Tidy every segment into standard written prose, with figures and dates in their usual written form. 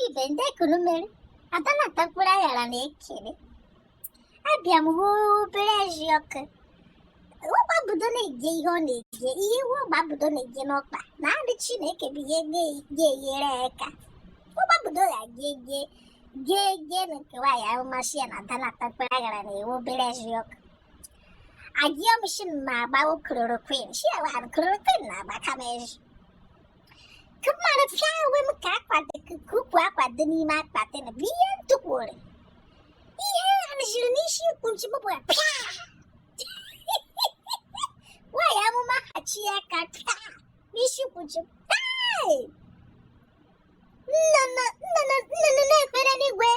Ibe ndị ekunu mere ada na-ata mkpụrụ aghara na-ekele. Abịa m hụ obere ezi ọkụ ọgbabudo na-eje ihe ọ na-eje, ihe ihu ọgbabudo na-eje n'ọkpa na adị Chineke bụ ihe ga-enyere ya aka. Ọgbabudo ya je je je nke nwaanyị ahụ masị ya na ada na-ata mkpụrụ aghara na-ewe obere ezi ọkụ. Ajịọ m shi m agbawo chloroquine, shi ya chloroquine na-agba kama ezi ka mmadụ pịa onwe m ka akwa dị ka ukwu akwa dị n'ime akpatị na bụ ihe ntụkwuru ihe anụziri n'isi mkpuchi m bụ ya pịa nwaanyị amụma hachi ya aka pịa n'isi mkpuchi m. Hey! Nnụnụ nnụnụ nnụnụ na-ekpere n'igwe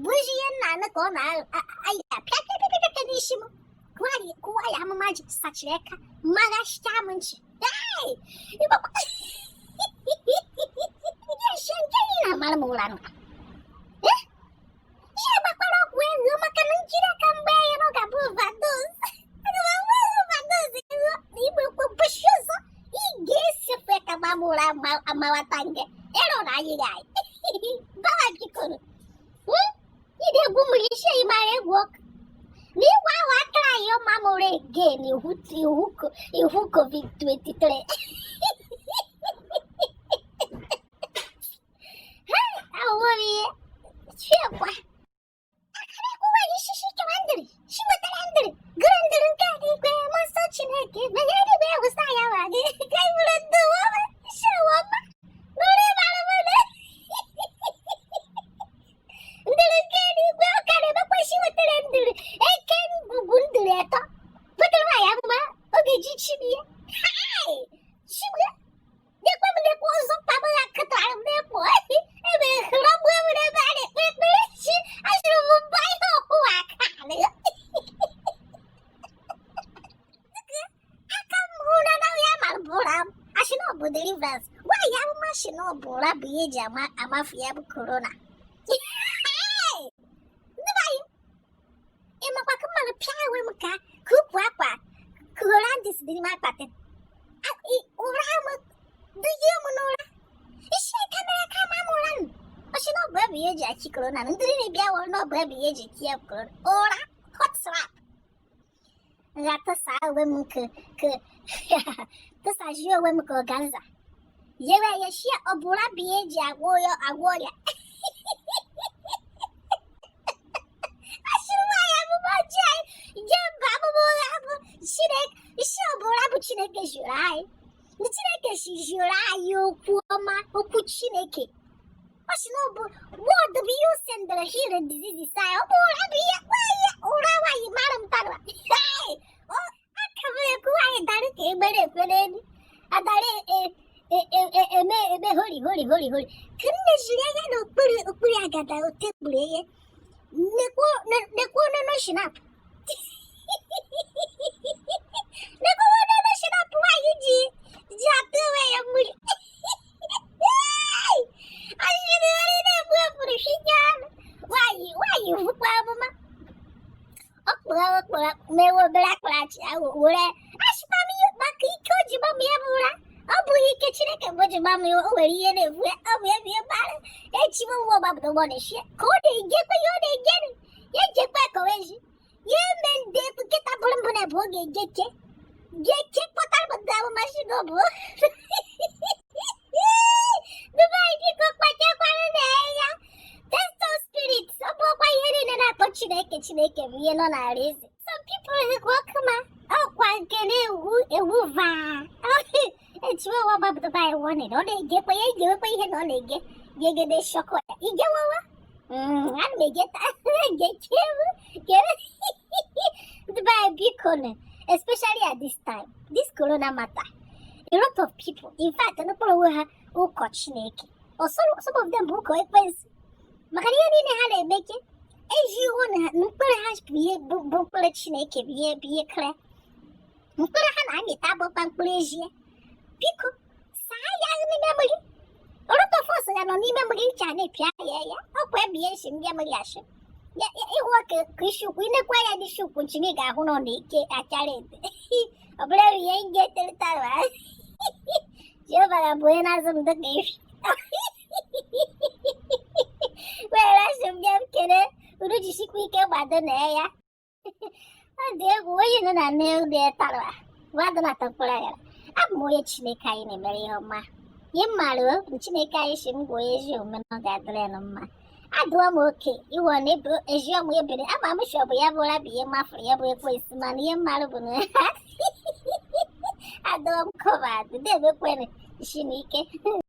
bụ ezi ihe nna anụ ka ọ na-aya pịa pịa pịa pịa pịa n'isi m. Kụwa ya amụma ji sachiri aka maghachichaa m nchi. Hey! Nke ị na-amara m ụra nụ. Ihe gbakwara ọgwụ ego maka na njiri aka mgbe ya na ọ ga-abụ overdose. Aga m enwe overdose ego na igbe kwụbụchi ọzọ. Ị ga-esefu aka gba m ụra amawata nge. Ịrụ na anyị ga-anyị. Bawa bikonu. Ị na-egwu mmiri isi ị mara egwu ọkụ. Na igwe ahụ akara anyị ọma mụrụ again ihu ihu ihu COVID-23. Ahụhụ m ihe. Chiekwa. Akara ekwuwa gị shishi kewa ndịrị. Shi wetara ndịrị. Gụrụ ndịrị nke a dị ikpe mmụọ nsọ Chineke. Menye eluigwe wụsa ya wa gị. Ka ị bụrụ ndụ ọma. Isi ụwa ọma. Nụrụ ịbara m ndịrị nke eluigwe ụka na-emekwa isi wetara ndịrị eke ngwugwu ndịrị atọ wetara nwaanyị amụma oge ji chibie chibie nekwe m nekwe ọzọ kpabụ ya kịtara m na-ekpo ebe hụrụ mgbe m ebe a na-ekpe ekpere chi achụrụ m mba ihe ọkpụwa aka aka m hụ na na ya mara bụ ụra m asị na ọ bụ deliverance nwaanyị amụma sị na ọ bụ ụra bụ ihe eji amafu ya bụ corona. Ndị be anyị, ị makwa ka mmadụ pịa onwe m ka ka ukwu akwa Hollandis dị n'ime akpatị ụra m duhie m n'ụra isi kamera ka ma m ụra nụ ọ sị na ọ bụ ebe ihe eji achị corona ndị niile bịa wụrụ na ọ bụ ebe ihe eji tie corona ụra hot slap. Nga tụsa onwe m ka tụsazie onwe m ka organza yewe ya shi ọ bụ ụra bụ ihe eji agwọ ya agwọ ọrịa. Asịrị nwaanyị amụma ji anyị jee mba amụma ụgha bụ Chineke isi ọ bụ ụra bụ Chineke jụrụ anyị. Ndị Chineke si jụrụ anyị okwu ọma okwu Chineke ọ sị na ọ bụ word bụ ihe o sendere heal diseases anyị ọ bụ ụra bụ ihe nwaanyị ụra nwaanyị mara m tara aka m ekwu nwaanyị dara ka egbere ekwe n'elu adara eme eme hori hori hori hori ka nne jiri anya n'okpuru okpuru agada tebụl ihe nekwa onono shinap nekwa onono shinap nwaanyị ji ji atụ onwe ya mmiri nwaanyị vụkwa amụma ọ kpụrụ ọkpụrụ mewe obere akparachi ahụ were achịkwa m ihe maka ike o ji gba m ya bụ ụra ọ bụghị ike Chineke bụ o ji gba m ya o nwere ihe na-ebu ya ọ bụ ya bụ ihe bara echiwe nwa ọgbapụta ụgbọ na-eshi ka ọ na-ejekwe ya ọ na-ejere ya ejekwe ka o eji ya eme ndị nkịta bụrụ mbụ na bụ oge jeke jeke kpọtara m ndị amụma si na ọ bụ Dubai biko kpachakwara na ya testo spirit ọ bụ ọkwa ihe niile na-akpọ Chineke Chineke bụ ihe nọ n'ala eze. Some people hụkwa ọkụ ma ọkwa nke na-ewu ewu vaa echiwe ụwa gbapụtaba ya warning ọ na-egekwa ya egewekwa ihe na ọ na-ege gegede shọkọ ya igewewa. Ana m ege egechewu Dubai biko nụ, especially at this time, this corona matter, a lot of people in fact n'okpuru onwe ha ụkọ Chineke or some of them bụ ụkọ ekwensu maka na ihe niile ha na-emeke eji hụ na mkpụrụ ha bụ ihe bụ mkpụrụ Chineke bụ ihe bụ ihe kere mkpụrụ ha na-amịta bụkwa mkpụrụ ezie. Biko saa ya n'ime mmiri lot of us ya nọ n'ime mmiri ncha na-epịa ya ya ọkwa ebe ihe nsi ndị mmiri asị ya ịhụ ka ka isi ukwu inekwa ya n'isi ukwu nchi ị ga-ahụ na ọ na-eke achara ete ọ bụrụ ihe nje terịtara Jehova ga-abụ onye na-azụ m dịka efi. Jisikwa ike gbado na ya. Ọ dị egwu. Onye nọ na nne ụdị tara wadụ na tọkpụrụ aghara. Abụ m onye Chineke anyị na-emere ihe ọma. Ihe m maara bụ Chineke anyị si m gwa onye ezi omume na ọ ga-adịrị ya na mma. Adụọ m oke iwe na ebe ezi ọmụ ebere ama m shi ọ bụ ya bụ ụra bụ ihe mafụrụ ya bụ ekwensu, mana ihe m maara bụ na adụọ m covered. Debekwere isi na ike.